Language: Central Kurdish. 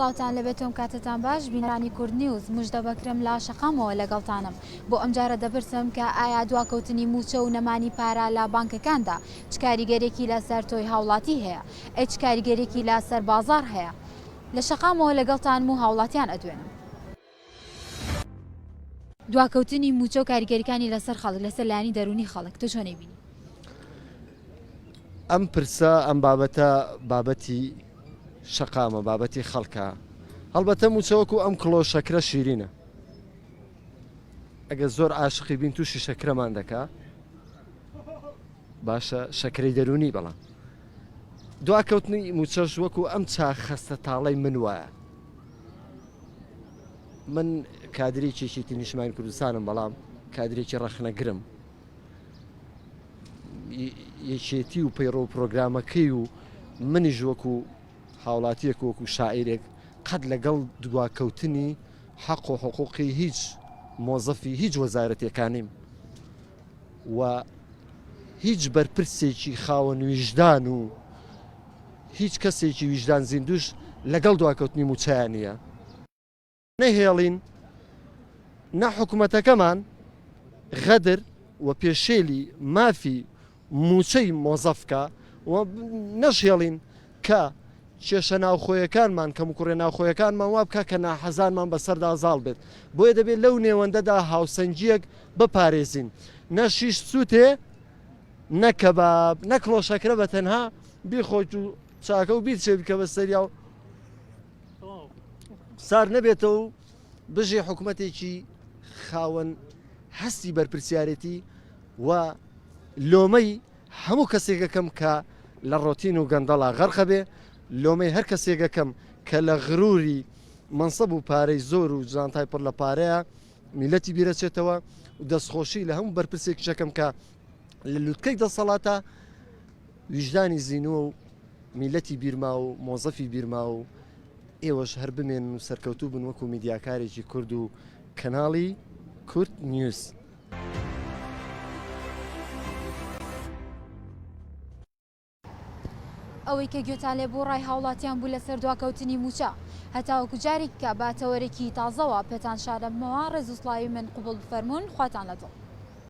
سڵاوتان لەبێت تۆم کاتتان باش بینەرانی کورد نیوز مژدە بەکرم لە شەقامەوە لەگەڵتانم بۆ ئەمجارە دەپرسم کە ئایا دواکەوتنی مووچە و نەمانی پارە لە بانکەکاندا چ کاریگەرێکی لەسەر تۆی هاوڵاتی هەیە ئەی چ کاریگەرێکی لەسەر بازاڕ هەیە لە شەقامەوە لەگەڵتانم و هاوڵاتیان ئەدوێنم. دواکەوتنی مووچە و کاریگەریکانی لەسەر خەڵک لەسەر لایەنی دەروونی خەڵک تۆ چۆن ئەیبینی؟ ئەم پرسە ئەم بابەتە بابەتی شەقامە بابەتی خەڵکە هەڵبەتە مووچە وەکو ئەم کڵۆ شەکرە شیرینە ئەگەر زۆر عاشقی بین تووشی شەکرەمان دەکا باشە شەکرەی دەروونی بەڵام دواکەوتنی مووچەش وەکو ئەم چا خەستە تاڵەی من وایە من کادرێکی یەکێتی نیشتمانی کوردستانم بەڵام کادرێکی ڕەخنەگرم یەکێتی و پەیڕۆ و پرۆگرامەکەی و منیش وەکو هاوڵاتیەک وەکو شاعیرێک قەت لەگەڵ دواکەوتنی حەق و حقوقی هیچ مۆزەفی هیچ وەزارەتێکانیم و هیچ بەرپرسێکی خاوەن ویژدان و هیچ کەسێکی ویژدان زیندوش لەگەڵ دواکەوتنی موچەیان نییە. نەهێڵین نە حکومەتەکەمان غەدر و پێشێلی مافی موچەی مۆزەف کا و نەشهێڵین کە کێشە ناوخۆیەکانمان، کەموکوڕیە ناوخۆیەکانمان وا بکا کە ناحەزانمان بەسەردا زاڵ بێت. بۆیە دەبێت لەو نێوەندەدا هاوسەنگییەک بپارێزین. نە شیش سووتێ، نە کەباب، نە کڵۆ شەکرە بە تەنها بیخۆیت و چاکە و بیرچێ بکە بە سەریا و سار نەبێتەوە و بژی حکومەتێکی خاوەن هەستی بەرپرسیارێتی و لۆمەی هەموو کەسێک ئەکەم کە لە ڕۆتین و گەندەڵا غەرقە بێ، لۆمەی هەر کەسێک ئەکەم کە لە غروری مەنسەب و پارەی زۆر و جانتای پڕ لە پارەیە میللەتی بیرەچێتەوە و دەستخۆشی لە هەموو بەرپرسێکیش ئەکەم کە لە لوتکەی دەسەڵاتە ویژدانی زینووە و میللەتی بیرما و مۆزەفی بیرما و ئێوەش هەر بمێنن و سەرکەوتوو بن وەکو میدیاکارێکی کورد و کەناڵی کورد نیوز. ئەوەی کە گوێتان لێ بوو ڕای هاوڵاتیان بوو لەسەر دواکەوتنی مووچە. هەتاوەکو جارێکی کە بە تەوەرێکی تازەوە پێتان شادەبمەوە ڕێز و سڵاوی من قبوڵ بفەرموون خواتان لەدڵ.